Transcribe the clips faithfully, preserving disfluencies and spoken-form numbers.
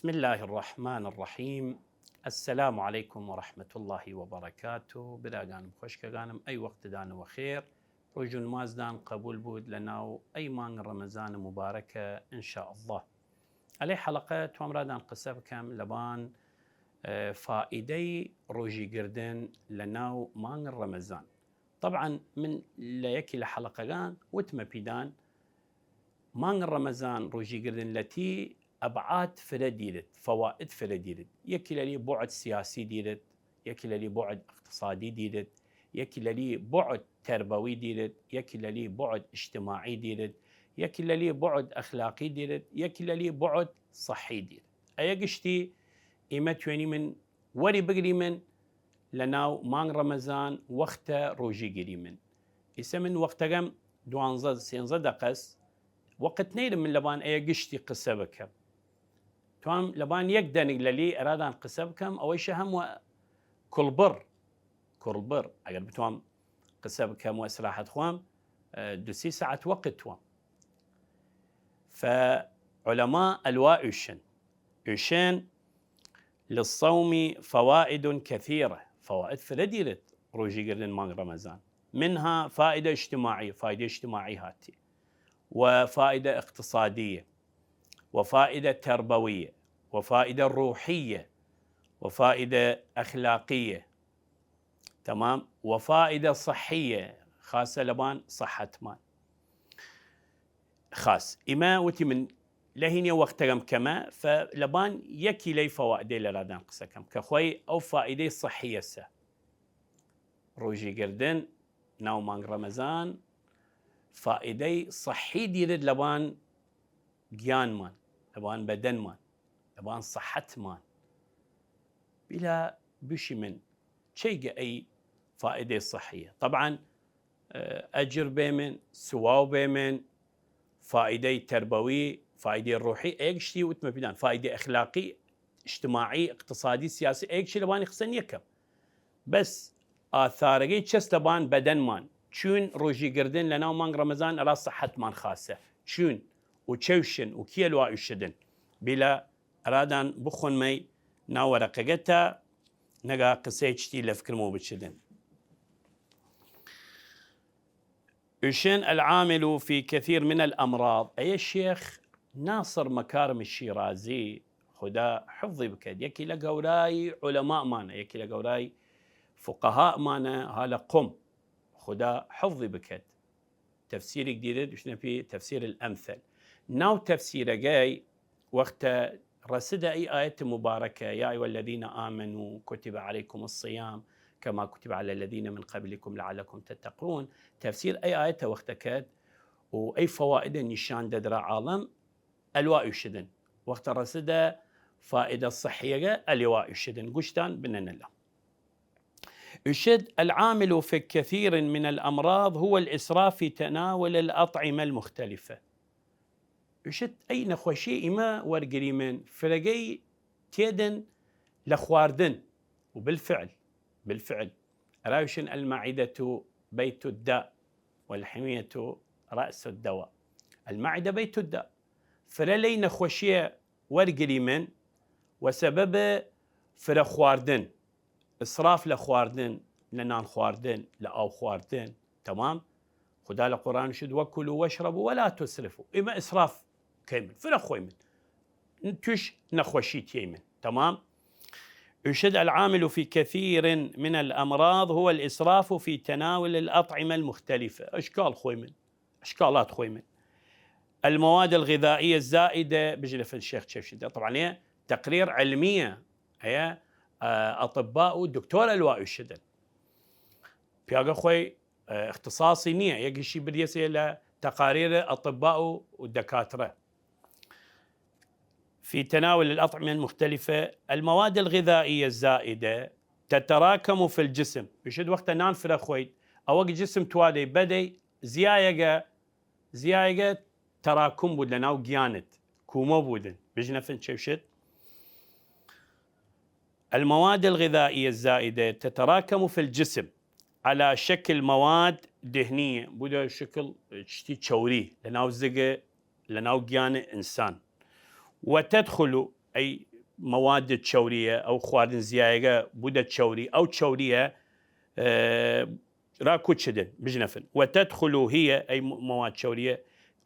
بسم الله الرحمن الرحیم. السلام علیکم و رحمة الله و برکاته. براگانم، خوەشکەگانم، ئەی وەختدان وەخێر، ڕۆژ و نمازدان قەبول بوود لە ناو ئەی مانگ ڕەمەزان مبارەکە، ان شاء الله. ئەلەی حەڵەقە توام رادان قسە بکەم لەبان، ئە، فائدەی ڕۆژیگردن لە ناو مانگ ڕەمەزان. طبعا من لە یەکی لە حەڵەقەگان وتمە پیدان، مانگ ڕەمەزان ڕۆژیگردن لەتی ئەبعاد فرە دیرد، فەوائد فرە دیرد. یەکی لەلی بعد سیاسی دیرد، یەکی لەلی بعد اقتصادی دیرد، یەکی لەلی بعد تربوی دیرد، یەکی لەلی بعد اجتماعی دیرد، یەکی لەلی بعد اخلاقی دیرد، یەکی لەلی بعد صحی دیرد. ئەیە گشتی ئیمە توێنیمن وەری بگریمن لە ناو مانگ ڕەمەزان وەختە ڕۆژی گریمن. ئیسە من وەختەگەم دوانزە سێنزە دەقەس، وەقت نەیرم من لەبان ئەیە گشتی قسە بکەم. توام لەبان یەک دەنگ لەلی ئەرادان قسە بکەم، ئەوەیشە هەم وە کوڵبڕ، کوڵبڕ، ئەگەر بتوام قسە بکەم و ئیسراحەت خوام، ئە، دو سی ساعەت وەقت توام. فعلماء ئەلوا ئوشن، ئوشن: للصوم فوائد كثيرة، فوائد فرە دیرد ڕۆژیگردن مانگ ڕەمەزان. منها فائدة اجتماعية، فائدە اجتماعی هاتی، و فائدة اقتصادية، و فائدة تربوية، و فائدة روحية، و فائدة أخلاقية، تمام، و فائدة صحية، خاسە لەبان صحەتمان. خاس ئیمە وتی من لە هینیە وەختەگەم کەمە، فە لەبان یەکی لەی فەوائدەی لەرادان قسەکەم کە خوەی ئەو فائدەی صحیەسە. ڕۆژیگردن ناو مانگ ڕەمەزان فائدەی صحی دیرد لەبان گیانمان، لەبان بەدەنمان، لەبان صحەتمان. بیلا بشی من چەیگە ئەی فائدەی صحیە؟ طبعا، ئە، ئەجر بێمن، سواو بێمن، فائدەی تربوی، فائدەی روحی، ئەیەکشتی وتمە پیدان، فائدەی اخلاقی، اجتماعی، اقتصادی، سیاسی، ئەیەکشی لەبانی قسە نیەکەم. بەس ئاثارەگەی چەس لەبان بەدەنمان، چون ڕۆژیگردن لە ناو مانگ ڕەمەزان ئەرا صحەتمان خاسە، چون و چەوشن و کیە لوا ئوشدن. بیلا ئەرادان بخونمەی ناو وەرەقەگە تا نەگا قسەی چتی لە فکرمەوە بچدن. ئوشن: العامل في كثير من الأمراض. ئەیە شێخ ناصر مەکارم شیرازی، خودا حفظی بکەێت، یەکی لە گەورای علماءمانە، یەکی لە گەورای فقهاءمانە ها لە قم، خودا حفظی بکەێت. تفسیریک دیرێت، وشنە پی تفسیر الأمثل. ناو تفسیرەگەی وەختە رەسیدە ئی ئایەت مبارەکە: يا أيها الذين آمنوا كتب عليكم الصيام كما كتب على الذين من قبلكم لعلكم تتقون. تفسیر ئی ئایەتە وەختە کەێت و ئی فەوائدە نیشان دەێت ئەرا عاڵەم، ئەلوا ئوشدن. وەختە رەسیدە فائدە صحیەگە، ئەلوا ئوشدن. گوشتان بنەنە لە ئوشد: العامل في كثير من الأمراض هو الإسراف في تناول الأطعمة المختلفة. ئوشد ئەی نەخوەشی ئیمە وەرگریمن فرەگەی تێدن لە خواردن. و بالفعل، بالفعل، ئەراوشن: المعدة بيت الداء والحمية رأس الدواء. المعدة بيت الداء. فرە لەی نەخوەشیە وەرگریمن وە سەبەب فرە خواردن. ئسراف لە خواردن، لە نان خواردن، لە ئاو خواردن. تەمام؟ خودا لە قورئان شد: وكلوا واشربوا ولا تسرفوا. ئیمە ئسراف کەیمن، فرە خوەیمن، توش نەخوەشی تیەیمن. تەمام؟ ئوشد: العامل في كثير من الأمراض هو الإسراف في تناول الأطعمة المختلفة. ئشکال خوەیمن، ئشکالات خوەیمن. المواد الغذائية الزائدة، بژنە فن شێخ چەوشیدە. طبعا ئەیە تقریر علمیە، ئەیە، ئە، ئەطباء و دکتۆر ئەلوا ئوشدن. پیاگە خوەی، ئە، اختصاصی نییە، یەکیشی بریەسێ لە تقاریر ئەطباء و، و دەکاترە. في تناول الأطعمة المختلفة، المواد الغذائية الزائدة تتراكم في الجسم. بشد وەختە نان فرە خوەید، ئەوەگ جسم توادەی بەدەی زیایەگە، زیایەگە تەراکم بود لە ناو گیانت، کومە بودن. بژنە فن چەوشت. المواد الغذائية الزائدة تتراكم في الجسم على شكل مواد دهنية، بودە شکل چشتی چەوری لە ناو زگە، لە ناو گیان ئنسان. وتدخل، ئەی مواد چەوریە، ئەو خواردن زیایەگە بوودە چەوری، ئەو چەوریە، ئە، را کوچدن، بژنەفن. وتدخل هي، ئەی م-، مواد چەوریە،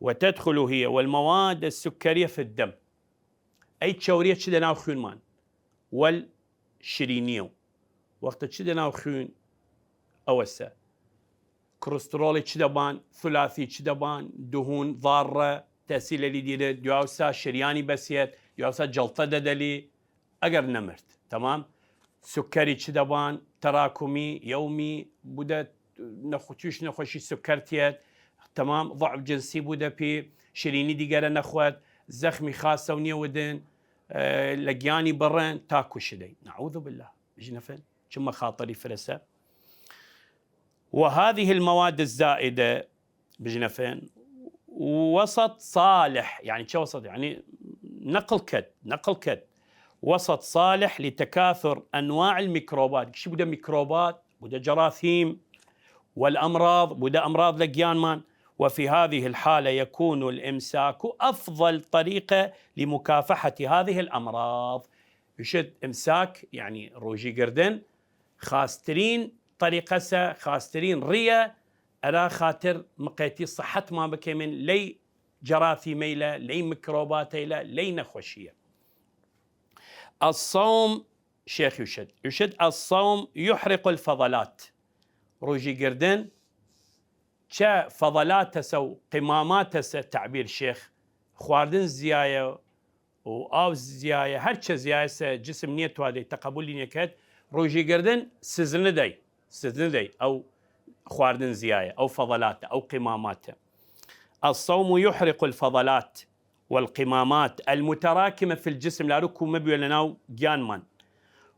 وتدخل هي والمواد السكرية في الدم. ئەی چەوریە چدە ناو خوینمان، وەل شیرینیە و وەختە چدە ناو خوین ئەوەسە. کریسترۆڵی چ دەبان، ثلاثی چ دەبان، دهون ضارە، تەسیلەلی دیرە، دیاوسا شریانی بەسیەت، دیاوسا جەڵتە دەدەلی، ئەگەر نەمرد. تەمام؟ سکەری چ دەبان، تەراکمی، یەومی، بودە نەخو-، توش نەخۆشی سکەر تیەت، تەمام؟ ضعف جنسی بودە پی، شیرینی دیگەرە نەخوەت، زەخمی خاسەو نیەودن، ئە، لە گیانی بڕن تا کوشدەی. نعوذ بالله. بژنەفن. چ مەخاتەری فرەسە. وهذه المواد الزائدة، بژنەفن، وسط صالح، یعنی چە وسط، یعنی نقل کەت، نقل کەت، وسط صالح لتكاثر أنواع الميكروبات، گشی بودە میکروبات، بودە جراثيم، والأمراض، بودە ئەمراض لە گیانمان، وفي هذه الحالة يكون الإمساك أفضل طريقة لمكافحة هذه الأمراض. وشت ئمساک، یعنی روژی گردن، خاسترین طریقەسە، خاسترین ڕیە، ئەرا خاتر مقەیتی صحتمان بکەیمن لەی جراثیمەیلە، لەی میکرۆباتەیلە، لەی نەخوەشیە. الصوم، شێخ یوشت، یوشت: الصوم يحرق الفضلات. روژی گردن چە فەضلاتەسە و قیماماتەسە، تعبیر شێخ، خواردن زیایە و ئاو زیایە، هەرچە زیایەسە جسم نیەتوادەی تەقەبولی نیەکەد، روژی گردن سزنەدەی، سزنەدەی ئەو خواردن زیایە، ئەو فەضلاتە، ئەو قیماماتە. الصوم يحرق الفضلات والقمامات المتراكمة في الجسم، لاروو کومە بوێ لەناو گیانمان.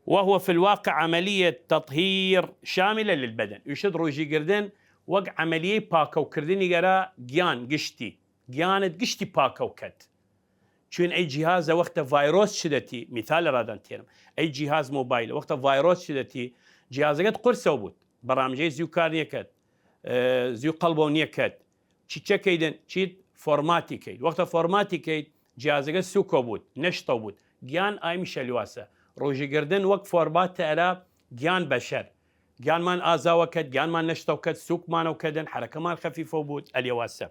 وهو في الواقع عملية تطهير شاملة للبدن. ئویشت روژی گردن وەک عملیەی پاکەوکردنی گەرا گیان گشتی. گیانت گشتی پاکەو کەت. چوین ئەی جیهازە وەختە ڤایرۆس چدەتی، میثال رادان تێرم، ئەی جیهاز مۆبایلە وەختە ڤایرۆس چدەتی، جیهازەگەت قورسەو بوود، بەڕامژەی زیو کار نیەکەت، ئە، زیو قەڵبەو نیەکەت، چی چەکەیدن، چیت فۆرماتی کەید. وەختە فۆرماتی کەید، جیهازەگە سووکەو بوود، نەشتەو بوود. گیان ئایمیشە لواسە. روژی گردن وەک فۆرماتە ئەرا گیان بەشەر. گیانمان ئازاوە کەت، گیانمان نەشتەو کەت، سووکمانەو کەدن، حرەکەمان خەفیفەو بوود، ئەلیەواسە.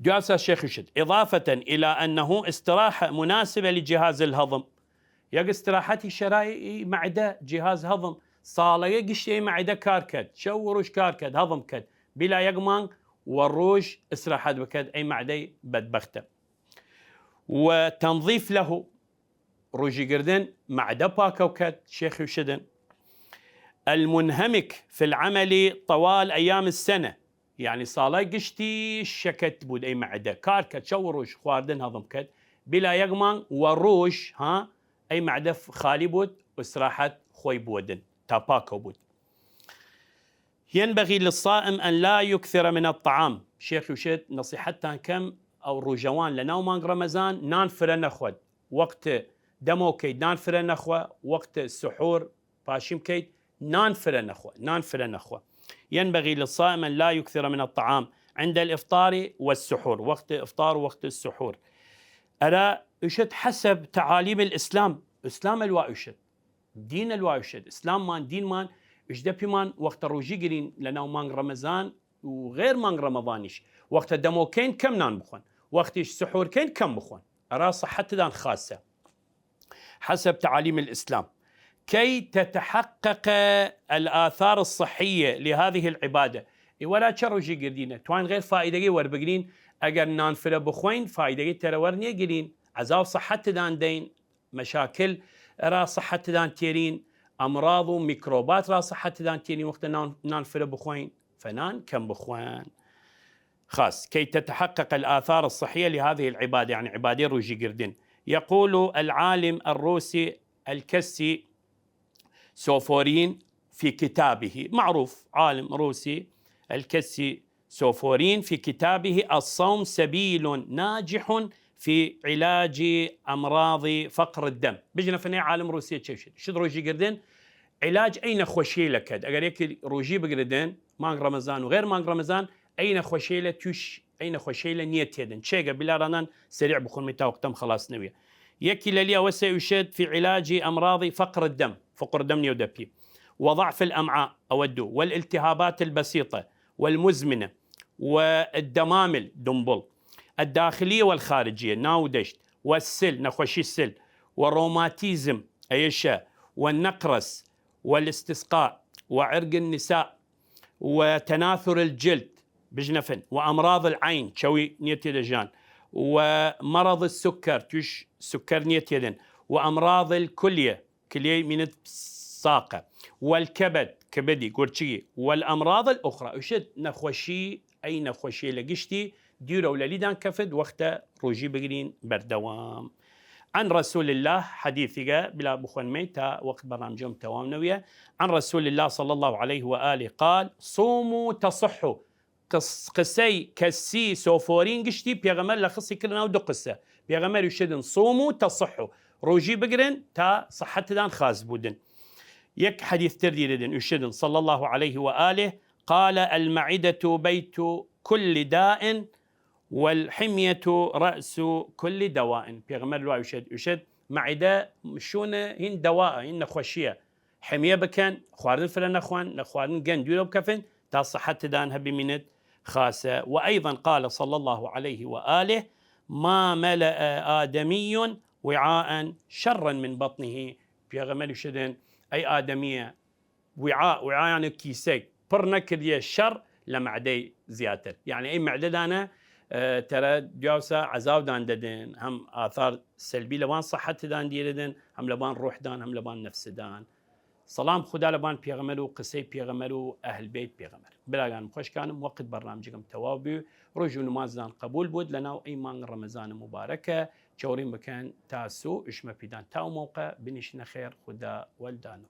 دواسا شێخ وشت: إضافة إلى أنه استراحة مناسبة لجهاز الهضم. یەک استراحەتی شەرای معدە، جهاز هضم. ساڵەگە گشتی ئەی معدە کار کەت، شەو و روژ کار کەت، هضم کەت. بلا یەک مانگ و روژ استراحەت بکەت، ئەی معدەی بەدبەختە. و تنظیف له، روژی گردن معدە پاکەو کەت، شێخ وشدن. المنهمك في العمل طوال أيام السنة، یعنی ساڵای گشتی شەکەت بوود ئەی معدە کار کەت، شەو و روژ خواردن هضم کەت، بلا یەک مانگ و روژ، ها، ئەی معدە خالی بوود و استراحەت خوەی بوودن تا پاکەو بوود. ينبغي للصائم أن لا يكثر من الطعام. شێخ وشت نەسیحەتتان کەم، ئەو روژەوان لەناو مانگ رەمەزان نان فرە نەخوەد. وەخت دەمەو کەید نان فرە نەخوە، وەخت سحور پاشیم کەید نان فرە نەخوە، نان فرە نەخوە. ينبغي للصائم أن لا يكثر من الطعام عند الإفطار والسحور، وەخت ئفطار و وەخت سحور. ئەرا ئوشت حسب تعاليم الإسلام، ئسلام ئەلوا ئوشت. دین ئەلوا ئوشت. ئسلاممان، دینمان، ئشدە پیمان وەختە روژی گرین لەناو مانگ رەمەزان و غیر مانگ رەمەزانیش. وەختە دەمەو کەین کەم نان بخوەن. وەختیش سحور کەین کەم بخوەن. ئەرا صحتدان خاسە. حسب تعاليم الإسلام. كي تتحقق الآثار الصحية لهذه العبادة. ئیوەرا چە روژی گردینە؟ توان غیر فائدەگەی وەربگرین، ئەگەر نان فرە بخوەین، فائدەگەی تەرەوەر نیەگرین، عەزاو صحتدان دەین، مەشاکل ئەرا سەحەتدان تێرین، ئەمراض و میکرۆبات ئەرا سەحەتدان تێرین وەختە نان، نان فرە بخوەین، فنان کەم بخوەن. خاس، كي تتحقق الآثار الصحية لهذه العبادة، یعنی عبادەی روژی گردن. يقول العالم الروسي الكسي سوفورين في كتابه، معروف عالم روسي الكسي سوفورين في كتابه الصوم سبيل ناجح في علاج أمراض فقر الدم. بژنە فنەی عالم روسیە چێشت. شد روژی گردن علاج ئەی نەخوەشیەیلە کەد. ئەگەر یەکی روژی بگردن، مانگ رەمەزان و غیر مانگ رەمەزان، ئەی نەخوەشیەیلە توش، ئەی نەخوەشیەیلە نیە تێدن. چێگە بلا رانان سریع بخونمی تا وەختم خلاص نەویە. یەکی لەلی ئەوەسێ ئوشێد في علاج أمراض فقر الدم، فقر الدم نیەو دەپی، وضعف الأمعاء ئەوە دوو، والالتهابات البسيطة والمزمنة، والدمامل دمبڵ، الداخلية والخارجية ناو دەشت، والسل نەخوەشی سل، وروماتيزم ئەیشە، والنقرس، والاستسقاء، وعرق النساء، وتناثر الجلد بژنەفن، وأمراض العين چەوی نیەتێدە ژان، ومرض السكر توش سكر نیەتێدن، وأمراض الكلية کلیەی مینت ساقە، والكبد کبدی گورچگی، والأمراض الأخرى ئوشێد نەخوەشی، ئەی نەخوەشیە لە گشتی دیورەو لەلیدان کەفت وەختە روژی بگرین بەردەوام. عن رسول الله، حەدیثیگە بلا بخوەنمەی تا وەخت بەڕامجەم تەوام نەویە. عن رسول الله صلى الله عليه وآله قال: صوموا تصحوا. قس-، قسەی کەسی سۆفۆرین گشتی پێغەمەر لە خسی کرد ناو دو قسە. پێغەمەر وشێدن: صوموا تصحوا، روژی بگرن تا صحتدان خاس بودن. یەک حەدیث تر دیرێدن وشێدن: صلى الله عليه وآله قال: المعدة بيت كل داء والحمية رأس كل دواء. پێغەمەر لوای وشێد، وشێد: معدە شوونە هین دەواە، هین نەخوەشیە. حمیە بکەن، خواردن فرە نەخوان، لە خواردن گەن دوورە بکەفن، تا صحتدان هەبی مینت خاسە. وأيضا قال صلى الله عليه وآله: ما ملأ آدمي وعاء شرا من بطنه. پێغەمەر وشێدن: ئەی ئادەمیە، وعاء، وعاء یعنی کیسەی، پڕ نەکردیە شەڕ لە معدەی زیاتر. یعنی ئەی معدەدانە، ئە، تەرە دیاوسە عەزاودان دەدن، هەم ئاثار سەلبی لەبان صحتدان دیرێدن، هەم لەبان روحدان، هەم لەبان نەفسدان. سەڵام خودا لەبان پێغەمەر و قسەی پێغەمەر و ئەهل بەیت پێغەمەر. براگانم خوەشکانم، وەخت بەڕنامجگم تەواو بی، روژ و نمازدان قەبول بوود لەناو ئەی مانگ رەمەزان مبارەکە. چەوڕیم بکەن تا سوو ئشمە پیدان تاو موقع بنیشنە خێر خودا وەلدانو.